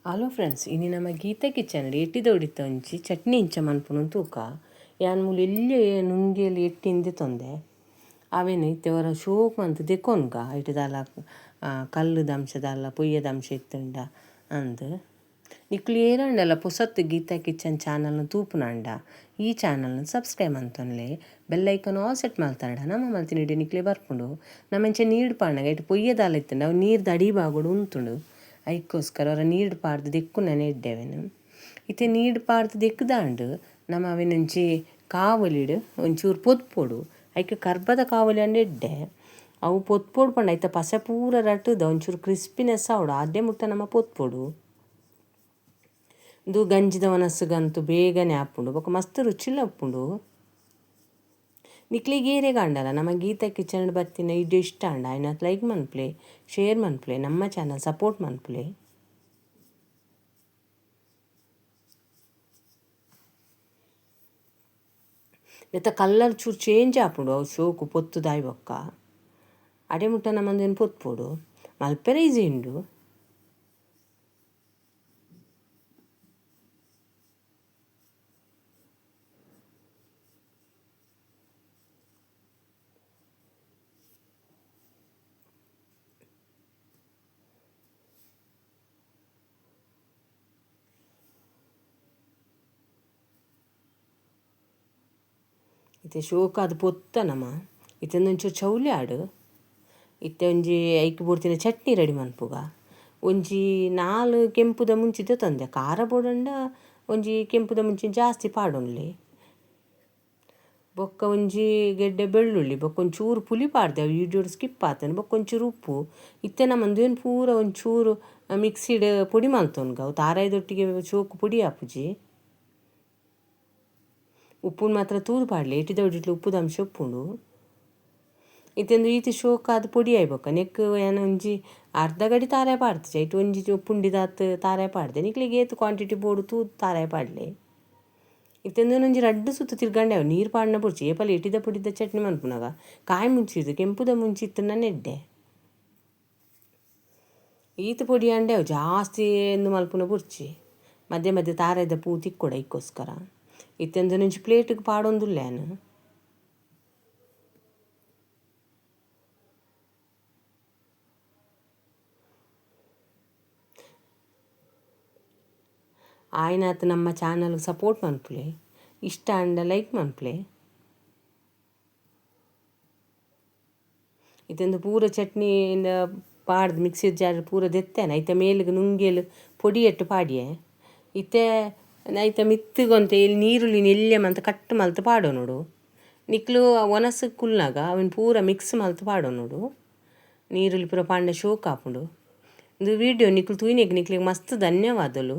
Hello friends, ಇನಿ ನಮ್ಮ Gita kitchen ಎಟ್ಟಿದೊಡಿತ ಒಂಜಿ ಚಟ್ನಿ ಇಂಚ ಮನ್ಪುನು ತೂಕ. ಯಾನ್ ಮೂಲು ಎಲ್ಯ ನುಂಗೇಲಿ ಎಟ್ಟಿಂದೆ ತೊಂದೆ ಅವೇನು ಇತ್ತೆ ಒರ ಶೋಕ್ ಮಂತ್ ದೆಕೊನ್ಗ ಐಟ್ ದಾಲ ಕಲ್ಲುದ ಅಂಶ ದಾಲ ಪೊಯ್ಯದ ಅಂಶ ಇತ್ತುಂಡ ಅಂದ್. ನಿಕುಲು ಏರಾಂಡಲ ಪೊಸತ್ ಗೀತಾ ಕಿಚನ್ ಚಾನಲ್ನ ತೂಪುನಾಂಡ ಈ ಚಾನಲ್ನ ಸಬ್ಸ್ಕ್ರೈಬ್ ಮಂತೊನ್ಲೆ, ಬೆಲ್ ಐಕನ್ ಆಲ್ ಸೆಟ್ ಮಲ್ತಾಂಡ ನಮ್ಮ ಮಲ್ತಿನ ವಿಡಿಯೋ ನಿಕ್ಲೆ ಬರ್ಪುಂಡು. ನಮಂಚ ನೀರು ಪಾಡ್ನಗ ಐಟ್ ಪೊಯ್ಯದಾಲ ಇತ್ತುಂಡ ಅವು ನೀರ್ದ ಅಡಿ ಭಾಗೊಡು ಉಂತುಂಡು. ಐಕೋಸ್ಕರ ಅವರ ನೀರು ಪಾಡ್ದು ದೆಕ್ಕುನನೆ ಎಡ್ಡೆವೆನು. ಇತ್ತೆ ನೀರು ಪಾಡ್ದು ದೆಕ್ಕುದಾಂಡು ನಮ ಅವೆನೊಂಜಿ ಕಾವಲಿಡ್ ಒಂಚೂರು ಪೊತ್ಪೊಡು. ಐಕ್ ಕರ್ಬದ ಕಾವಲಿ ಅಂಡ ಎಡ್ಡೆ. ಅವು ಪೊತ್ಪೊಡು ಪಂಡ ಐತ ಪಸೆ ಪೂರ ರಟ್ಟುದ ಒಂಚೂರು ಕ್ರಿಸ್ಪಿನೆಸ್ ಆವೊಡು, ಆದೇ ಮುಟ್ಟ ನಮ ಪೊತ್ಪೊಡು. ಇಂದು ಗಂಜಿದ ಒನಸ್ಸುಗಂತೂ ಬೇಗನೆ ಆಪುಂಡು ಬೊಕ ಮಸ್ತ್ ರುಚಿಲ ಉಪ್ಪುಂಡು. ನಿಕ್ಲೆಗ್ ಏರೆಗ್ ಆಂಡಲ ನಮ್ಮ ಗೀತಾ ಕಿಚನ್ ಬತ್ತಿನ ವಿಡಿಯೋ ಇಷ್ಟ ಆಂಡ ಆಯ್ನಾತ್ ಲೈಕ್ ಮನ್ಪುಲೆ, ಶೇರ್ ಮನ್ಪುಲೆ, ನಮ್ಮ ಚಾನಲ್ ಸಪೋರ್ಟ್ ಮನ್ಪುಲೆ. ನೆತ್ತ ಕಲ್ಲರ್ ಚೂರು ಚೇಂಜ್ ಆಪುಂಡು ಅವು ಶೋಕು ಪೊತ್ತುದಾಯಿ ಬೊಕ್ಕ. ಅಡೆ ಮುಟ್ಟ ನಮಂದೇನು ಪೊತ್ಪೊಡು, ಮಲ್ಪೆರೆ ಈಸಿ ಉಂಡು. ಇತ್ತೆ ಶೋಕಾದ್ ಪೊತ್ತ ನಮ ಇತ್ತೆ ಒಂಚೂರು ಚೌಲಿ ಆಡು. ಇತ್ತೆ ಒಂಜಿ ಐಕ್ ಬೋಡ್ತಿನ ಚಟ್ನಿ ರೆಡಿ ಮನ್ಪುಗ. ಒಂಜಿ 4 ಕೆಂಪುದ ಮುಂಚಿದ ತಂದೆ, ಖಾರ ಬೋಡಂಡ ಒಂಜಿ ಕೆಂಪುದ ಮುಂಚಿನ ಜಾಸ್ತಿ ಪಾಡೊನ್ಲಿ. ಬೊಕ್ಕ ಒಂಜಿ ಗೆಡ್ಡೆ ಬೆಳ್ಳುಳ್ಳಿ, ಬೊಕ್ಕ ಒಂಚೂರು ಪುಲಿ ಪಾಡ್ದೆ, ಅವು ವಿಡಿಯೋಡ್ ಸ್ಕಿಪ್ ಆತಂಡ್. ಬೊಕ್ಕ ಒಂಚೂರು ಉಪ್ಪು. ಇತ್ತೆ ನಮಂದು ಪೂರ ಒಂಚೂರು ಮಿಕ್ಸಿಡ್ ಪೊಡಿ ಮಲ್ತೊನ್ಗ, ಅವು ತಾರಾಯಿದೊಟ್ಟಿಗೆ ಶೋಕು ಪೊಡಿ ಆಪುಜಿ. ಉಪ್ಪುನ್ ಮಾತ್ರ ತೂದು ಪಾಡ್ಲೆ, ಎಟಿದ ಉಪ್ಪುದ ಅಂಶ ಉಪ್ಪುಂಡು. ಇತ್ತೆಂದು ಈತ್ ಶೋಕಾದ್ ಪೊಡಿ ಆಯ್ಬೊಕ್ಕ ನೆಕ್ ಯಾನ್ ಒಂಜಿ ಅರ್ಧ ಗಡಿ ತಾರಾಯಿ ಪಾಡ್ತಿಜಿ, ಐಟ್ ಒಂಜಿ ಪುಂಡಿದಾತ್ ತಾರಾಯಿ ಪಾಡ್ದೆ. ನಿಕ್ಲೆಗ್ ಏತ್ ಕ್ವಾಂಟಿಟಿ ಬೋಡು ತೂದು ತಾರಾಯಿ ಪಾಡ್ಲೆ. ಇತ್ತೆಂದು ಒಂಜಿ 2 ಸುತ್ತು ತಿರ್ಗಂಡೆ ಅವು ನೀರು ಪಾಡ್ನ ಬೊಡ್ಚಿ. ಏಪಲ ಎಟಿದ ಪೊಡಿದ ಚಟ್ನಿ ಮನ್ಪುನಗ ಕಾಯಿ ಮುಂಚಿರ್ದು ಕೆಂಪುದ ಮುಂಚಿ ಇತ್ತುಂಡ ಎಡ್ಡೆ. ಈತ್ ಪೊಡಿ ಅಂಡೆ ಅವು ಜಾಸ್ತಿ ಎಂದು ಮಲ್ಪುನ ಬೊಡ್ಚಿ, ಮಧ್ಯೆ ಮಧ್ಯೆ ತಾರಾಯಿದ ಪೂ ತಿಕ್ಕೊಡ ಐಕ್ಕೋಸ್ಕರ. ಇತ್ತೆಂದು ಒಂಜಿ ಪ್ಲೇಟಿಗೆ ಪಾಡೊಂದುಲ್ಲೆ ಯಾನ್. ಆಯ್ನಾತ್ ನಮ್ಮ ಚಾನಲ್ಗೆ ಸಪೋರ್ಟ್ ಮನ್ಪುಲೆ, ಇಷ್ಟ ಆಂಡ ಲೈಕ್ ಮನ್ಪುಲೆ. ಇತ್ತೆಂದು ಪೂರ ಚಟ್ನಿ ಪಾಡ್ದು ಮಿಕ್ಸಿ ಜಾರ್ ಪೂರ ದೆತ್ತೇನೆ. ಐತ ಮೇಲ್ಗ್ ನುಂಗೇಲು ಪೊಡಿ ಎಟ್ಟು ಪಾಡಿಯೆ. ಇತ್ತೆ ಐತ ಮಿತ್ತುಗೊಂತೆ ಇಲ್ಲಿ ನೀರುಳ್ಳಿ ಎಲ್ಯ ಮಂತ್ ಕಟ್ ಮಲ್ತ್ ಪಾಡೊ ನೋಡು. ನಿಕ್ಲು ಒನಸ್ ಕುಲ್ನಾಗ ಅವೆನ್ ಪೂರ ಮಿಕ್ಸ್ ಮಲ್ತ್ ಪಾಡೊ ನೋಡು. ನೀರುಳ್ಳಿ ಪೂರ ಪಾಂಡ ಶೋಕ್ ಆಪುಂಡು. ಇಂದು ವಿಡಿಯೋ ನಿಕ್ಲು ತೂಯಿನೆಗ್ ನಿಕ್ಲೆಗ್ ಮಸ್ತ್ ಧನ್ಯವಾದಲು.